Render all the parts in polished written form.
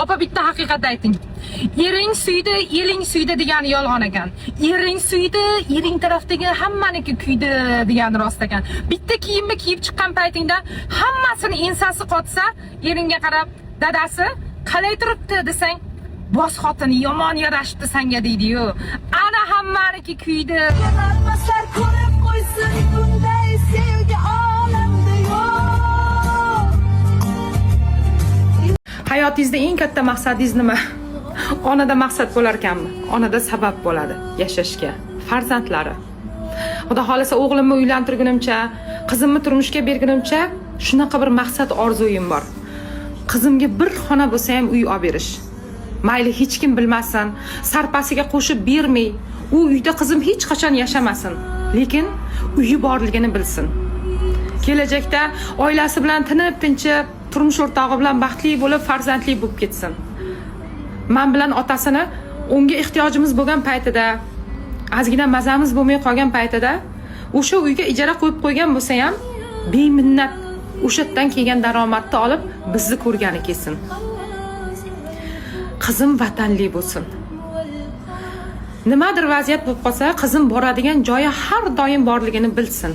Opa, bitta haqiqat ayting. Ering suydi, eling suydi degani yolg'on ekan. Ering suydi, ering tarafdagi hammaniki kuydi degani rost ekan. Bitta kiyimni kiyib chiqqan paytingda hammasini ensasi qotsa, eringga qarab, dadasi, qalay turibdi desang, bos xotini yomon yarashibdi sanga deydi-yu. Ana hammaniki kuydi. Ko'rolmaslar ko'rib qo'ysin, bunday sevgi olamda yo'q. Hayotingizda eng katta maqsadingiz nima? Onada maqsad bo'lar ekanmi? Onada sabab bo'ladi yashashga. Farzandlari. Xudo xohlasa, o'g'limni uylantirgunimcha, qizimni turmushga bergunimcha shunaqa bir maqsad, orzuyim bor. Qizimga bir xona bo'lsa ham uy olib berish. Mayli, hech kim bilmasin, sarpasiga qo'shib bermay, u uyda qizim hech qachon yashamasin, lekin uyi borligini bilsin. Kelajakda oilasi bilan tinib tinchib, turmush o'rtog'i bilan baxtli bo'lib, farzandli bo'lib ketsin. Man bilan otasini unga ehtiyojimiz bo'lgan paytida, ozgina mazamiz bo'lmay qolgan paytida o'sha uyga ijara qo'yib qo'ygan bo'lsa ham, beminnat o'sha yerdan kelgan daromadni olib bizni ko'rgani kelsin. Qizim vatanli bo'lsin. Nimadir vaziyat bo'lib qolsa, qizim boradigan joyi har doim borligini bilsin.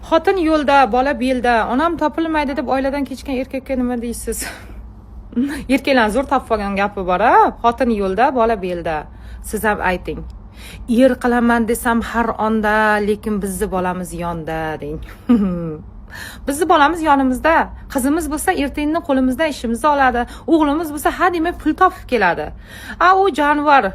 Xotin yo'lda, bola belda, onam topilmaydi deb oiladan kechgan erkakka nima deysiz? Erkaklarni zo'r topib olgan gapi bor a, xotin yo'lda, bola belda. Siz ham ayting. Er qilaman desam har onda, lekin bizni bolamiz yonda deng. Bizni bolamiz yonimizda. Qizimiz bo'lsa, ertangi qo'limizdan ishimizni oladi. O'g'limiz bo'lsa, ha demay pul topib keladi. A u jonivor,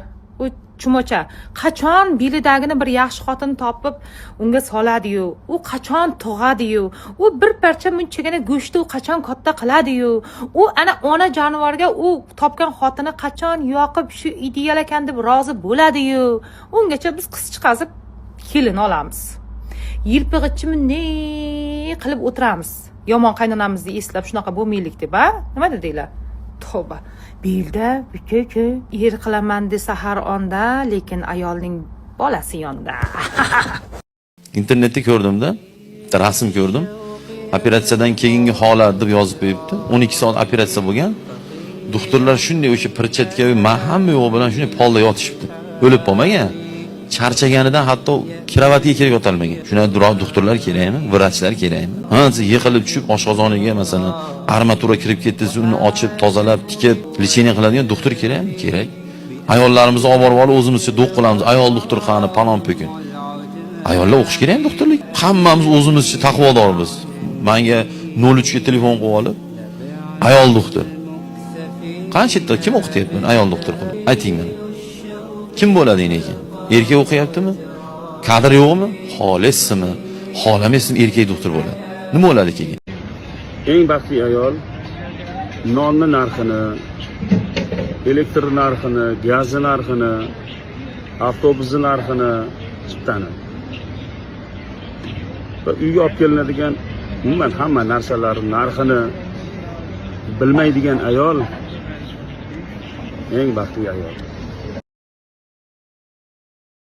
u chumocha qachon belidagini bir yaxshi xotin topib unga soladiyu, u qachon tug'adiyu, u bir parcha munchagina go'shtni u qachon katta qiladiyu, u ana ona jonivorga u topgan xotini qachon yoqib, shu ideal ekan deb rozi bo'ladiyu, ungacha biz qiz chiqazib kelin olamiz, yilpig'ichchi bunday qilib o'tiramiz, yomon qaynonamizni eslab, shunaqa bo'lmaylik deb. A nima dedinglar? Tavba, belda uka, er qilaman desa har onda, lekin ayolning bolasi yonda. Internetda ko'rdimda, bitta rasm ko'rdim. Operatsiyadan keyingi holat deb yozib qo'yibdi. 12 soat operatsiya bo'lgan. Doktorlar shunday o'sha перчатка, hamma yo'q bilan shunday polda yotishibdi. O'lib qolmagan. Charchaganidan hatto кровать ga kirib yotolmagan. Shunday doktorlar kerakmi? Vrachlar kerakmi? Ha, yiqilib tushib oshqozoniga, masalan, armatura kirib ketdi, uni ochib, tozalab, tikib, лечение qiladigan doktor kerakmi? Kerak. Ayollarimizni olib borib olib o'zimizcha do'q qilamiz. Ayol doktor qani, palon po'kin. Ayollar o'qish kerakmi doktorlik? Hammamiz o'zimizcha taqvodormiz. Menga 03 ga telefon qilib olib, ayol doktor. Qancha yerda kim o'qityapti buni ayol doktor qilib? Ayting mana. Kim bo'ladi ekan? Erkak o'qiyaptimi? Kadr yo'qmi? Xohlaysizmi? Xohlamaysizmi, erkak doktor bo'ladi. Nima bo'ladi keyin? Eng baxtli ayol nonni narxini, elektr narxini, gazni narxini, avtobusni narxini, chiptani va uyga olib kelinadigan umuman hamma narsalar narxini bilmaydigan ayol eng baxtli ayol.